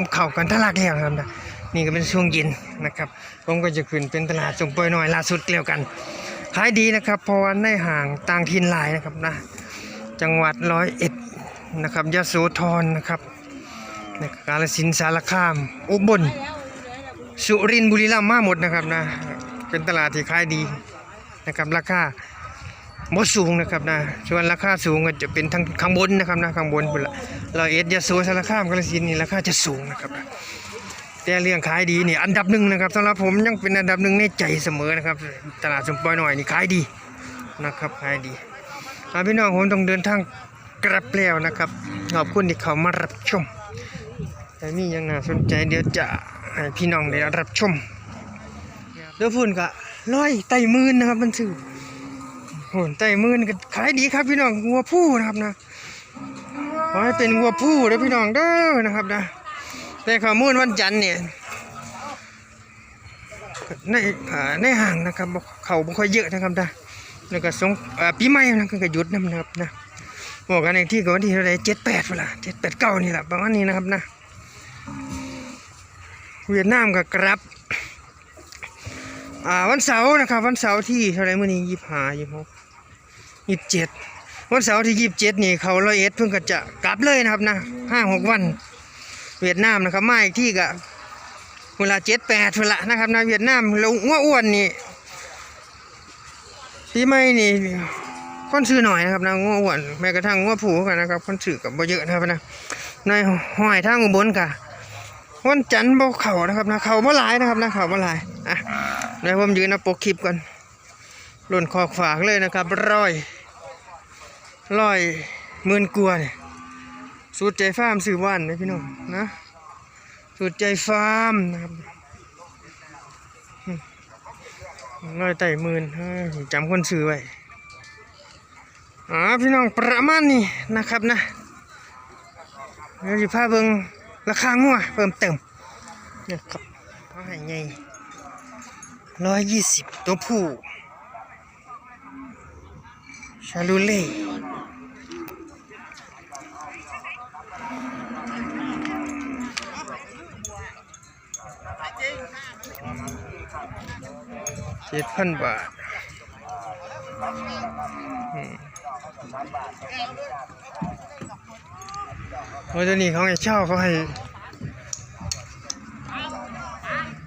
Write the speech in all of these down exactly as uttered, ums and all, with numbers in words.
ผมเข้ากันทะลักแล้วนะครับนะ นี่ก็เป็นช่วงเย็นนะครับ ผมก็จะขึ้นเป็นตลาดสมปอยน้อยล่าสุดแล้วกัน ขายดีนะครับ เพราะว่าในห้างต่างถิ่นหลายนะครับนะ จังหวัดร้อยเอ็ดนะครับ ยโสธรนะครับ กาฬสินธุ์ สารคาม อุบล สุรินทร์ บุรีรัมย์ มาหมดนะครับนะ เป็นตลาดที่ขายดีนะครับ ราคาบ่สูงนะครับนะ ส่วนราคาสูงก็จะเป็นทางข้างบนนะครับนะ ข้างบนพุ่นละ ร้อยเอ็ด ยโส สารคาม กาฬสินธุ์นี่ราคาจะสูงนะครับนะ แต่เรื่องขายดีนี่อันดับหนึ่งนะครับ สำหรับผมยังเป็นอันดับหนึ่งในใจเสมอนะครับ ตลาดสมปอยน้อยนี่ขายดีนะครับ ขายดี อ่า พี่น้องผมต้องเดินทางกลับแล้วนะครับ ขอบคุณที่เข้ามารับชม แต่มีอย่างน่าสนใจเดี๋ยวจะให้พี่น้องได้รับชม เดี๋ยวพุ่นก็ร้อยไต่หมื่นนะครับ มันซื้อ โอ้ย ไต่หมื่นก็ขายดีครับพี่น้อง งัวผู้นะครับนะ ขอให้เป็นงัวผู้เด้อพี่น้องเด้อนะครับนะ แต่ข้อมูลวันจันทร์เนี่ย ใน อ่า ในห้างนะครับ บ่ เขาบ่ค่อยเยอะนะครับนะ แล้วก็สง อ่า ปีใหม่นะ ก็หยุดนำนะครับนะ บอกกันอีกทีก็วันที่เท่าไหร่ เจ็ดแปด พุ้นล่ะ เจ็ดแปด เก้า นี่แหละ ประมาณนี้นะครับนะ เวียดนามก็กลับ อ่า วันเสาร์นะครับ วันเสาร์ที่เท่าไหร่ มื้อนี้ ยี่สิบห้า ยี่สิบหก ยี่สิบเจ็ด วันเสาร์ที่ ยี่สิบเจ็ด นี่เขาร้อยเอ็ดเพิ่นก็จะกลับเลยนะครับนะ ห้าหก วัน เวียดนามนะครับ มาอีกทีก็เวลา เจ็ดแปด พุ้นละนะครับนะ เวียดนาม แล้วงัวอ้วนนี่ ปีใหม่นี่ คนซื้อหน่อยนะครับนะ งัวอ้วน แม้กระทั่งงัวผู้กันนะครับ คนซื้อก็บ่เยอะนะครับนะ ในห้อยทางอุบลก็ วันจันทร์บ่เข้านะครับนะ เข้าบ่หลายนะครับนะ เข้าบ่หลาย อ่ะ แล้วผมยืนเอาปกคลิปก่อน หล่นขอกฝากเลยนะครับ ร้อย ร้อยหมื่นกว่าเนี่ย สุดใจฟาร์มซื้อบ้านนะพี่น้องนะ สุดใจฟาร์มนะครับ อืม ร้อยไต่หมื่น เออ จำคนซื้อไว้ อ่า พี่น้อง ประมาณนี้นะครับนะ เดี๋ยวสิพาเบิ่งราคางัวเพิ่มเติมนะครับ เขาให้ใหญ่ ร้อยยี่สิบ ตัวผู้ ชาลูเล่ เจ็ดพัน บาท อืม โอ้ย ตัวนี้ของไอ้เช่าเขาให้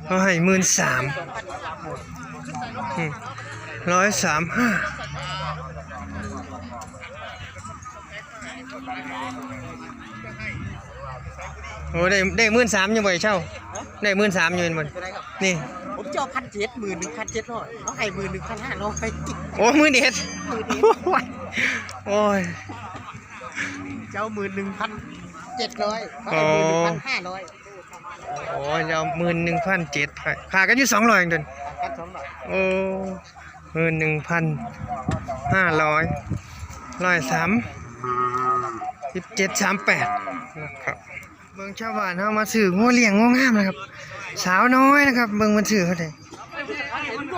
เขาให้ หมื่นสาม อืม ร้อยสามห้า โอ้ ได้ ได้ หมื่นสาม อยู่บ่ไอ้เช่า ได้ หมื่นสาม อยู่แม่นบ่ นี่ ผมเจ้า พันเจ็ด หมื่นหนึ่งพันเจ็ดร้อย เขาให้ หมื่นหนึ่งพันห้าร้อย โอ้ หมื่นเอ็ด หมื่นเอ็ด โอ้ย โอ้ย เจ้า หมื่นหนึ่งพันเจ็ดร้อย เขาให้ อ๋อ หมื่นหนึ่งพันห้าร้อย โอ้ย เอา หมื่นหนึ่งพันเจ็ดร้อย ขากันอยู่ สองร้อย เองเดิน ขากัน สองร้อย โอ้ หมื่นหนึ่งพันห้าร้อย ร้อยสาม สิบเจ็ด สามแปด นะครับ เบิ่งชาวบ้านเฮามาซื้องัวเลี้ยงงัวงามนะครับ สาวน้อยนะครับ เบิ่งมันซื้อเท่าใด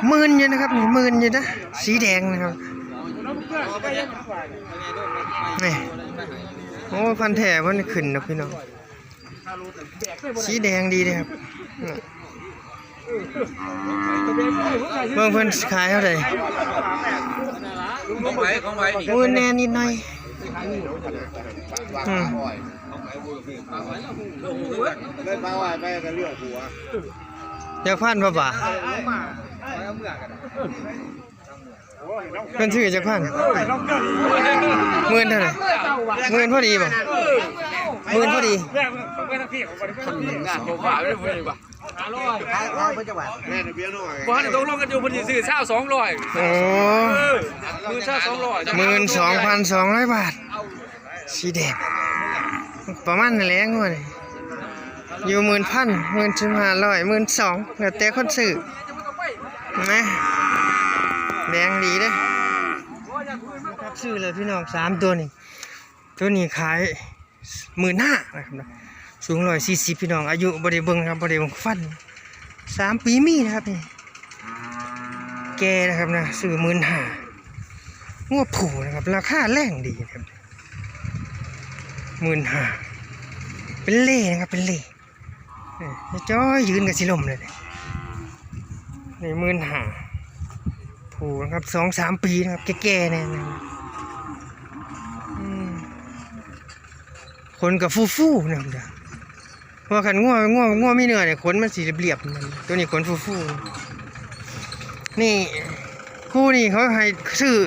หมื่นอยู่นะครับ นี่ หมื่นอยู่นะ สีแดงนะครับ นี่ โอ้ พันธุ์แท้เพิ่นขึ้นนะพี่น้อง สีแดงดีเลยครับ เบิ่งเพิ่นขายเท่าใด ของไผ ของไผนี่ หมื่นแน่นิดหน่อย อืม เลยมาว่าไปกันเรื่องหัว อยากพันบ่บาท เพิ่นซื้อจักพัน หมื่นเท่าใด หมื่นพอดีบ่ หมื่นพอดี แม่นเบียร์น้อย บ่ได้ตกลงกันอยู่ เพิ่นสิซื้อซาวสองร้อย โอ้ เออ หมื่นซาวสองร้อย หมื่นสองพันสองร้อยบาท สีแดง ประมาณนั้นแหละงวดนี้ อยู่ หมื่นพัน หมื่นสิบห้าร้อย หมื่นสอง แล้วแต่คนซื้อ นะ แดงดีเด้อ ครับ ซื้อเลยพี่น้อง สามตัวนี่ ตัวนี้ขาย หมื่นห้า นะครับนะ สูง ร้อยสี่สิบ พี่น้อง อายุบ่ได้เบิ่งครับ บ่ได้เบิ่งฟัน สามปีมีนะครับนี่ แก่นะครับนะ ซื้อ หมื่นห้า งัวผู้นะครับ ราคาแรงดีนะครับ หมื่นห้า เป็นเล่นะครับ เป็นเล่ นี่จ้อยยืนกับสิลมเลย นี่หมื่นห้า ผูนะครับ สองสามปีนะครับ แก่ๆเนี่ยนะ อืม ขนกับฟูๆนะครับ เพราะว่าคันงัว งัว งัวมีเนื้อเนี่ย ขนมันสีเรียบๆ ตัวนี้ขนฟูๆ นี่ คู่นี่เขาให้ซื้อ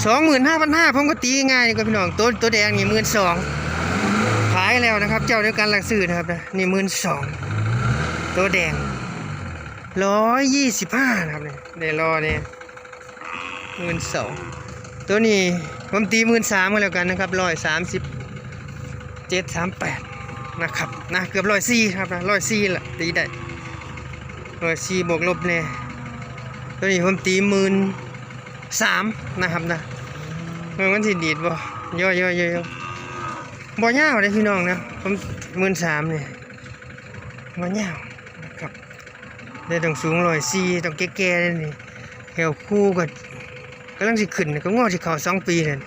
สองหมื่นห้าพันห้า ผมก็ตีง่ายนี่ก็พี่น้อง ตัว ตัวแดงนี่ หมื่นสอง ขายแล้วนะครับ เจ้าเดียวกันหลักซื้อนะครับนะ นี่ หมื่นสอง ตัวแดง ร้อยยี่สิบห้า นะครับเนี่ย ได้รอเนี่ย หมื่นสอง ตัวนี้ผมตี หมื่นสาม ก็แล้วกันนะครับ ร้อยสามสิบเจ็ด สามแปด นะครับนะ เกือบ ร้อยสี่ ครับนะ ร้อยสี่ ละ ตีได้ ร้อยสี่ บวกลบแน่ ตัวนี้ผมตี หมื่นสาม นะครับนะ มัน มันสิดีดบ่ ย่อๆๆๆ บ่ยาวเลยพี่น้องนะ ผม หมื่นสาม เนี่ย บ่ยาวนะครับ ได้ต้องสูง ร้อยสี่ ต้องแก่ๆเลยนี่ แถวคู่ก็กำลังสิขึ้น ก็งอสิเข้า สองปีนั่น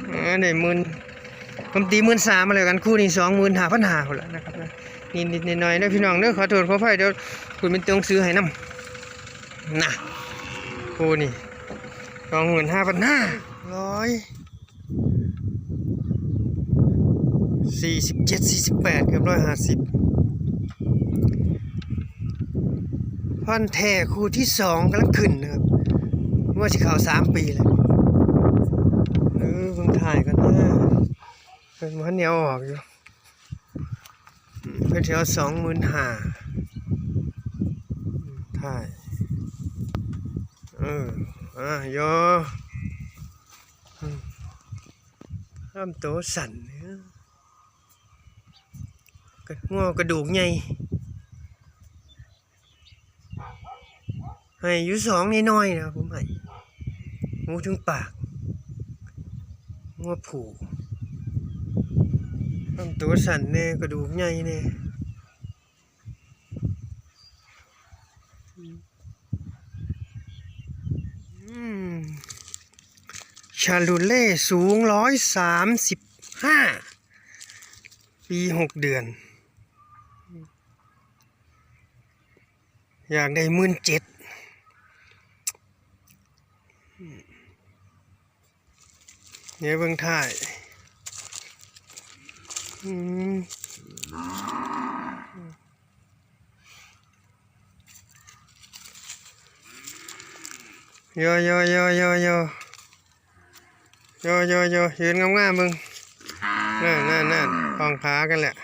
เออ ได้หมื่น ผมตี หมื่นสาม มาแล้วกัน คู่นี้ สองหมื่นห้าพันห้า พุ้นละนะครับนะ นิดๆหน่อยๆนะพี่น้องเด้อ ขอโทษขออภัย เดี๋ยวคุณเป็นตัวหนังสือให้นำ นะ คู่นี้ สองหมื่นห้าพันห้า ร้อย สี่สิบเจ็ด สี่สิบแปด เกือบ ร้อยห้าสิบ พันธุ์แท้คู่ที่สองกำลังขึ้นนะครับ งอสิเข้า สามปีแล้ว เออ เบิ่งถ่ายกันนะ เพิ่นบ่ทันได้เอาออกอยู่ อืม เพิ่นสิเอา สองหมื่นห้า อืม ถ่าย เออ อ่ะ ยอ อืม ลำตัวสั้นเนี่ย กระ งอกระดูกใหญ่ ให้อยู่ สองน้อยๆ นะครับ ผมให้ หูถึงปาก งอผู้ ลำตัวสั้นแน่ กระดูกใหญ่แน่ อืม ชาลูเล่สูง ร้อยสามสิบห้า ปี หก เดือน อยากได้ หมื่นเจ็ด เดี๋ยวเบิ่งท้าย อืม โย โย โย โย โย โย โย โย ยืนงามๆ เบิ่ง นั่น นั่น นั่น ของขากันแหละ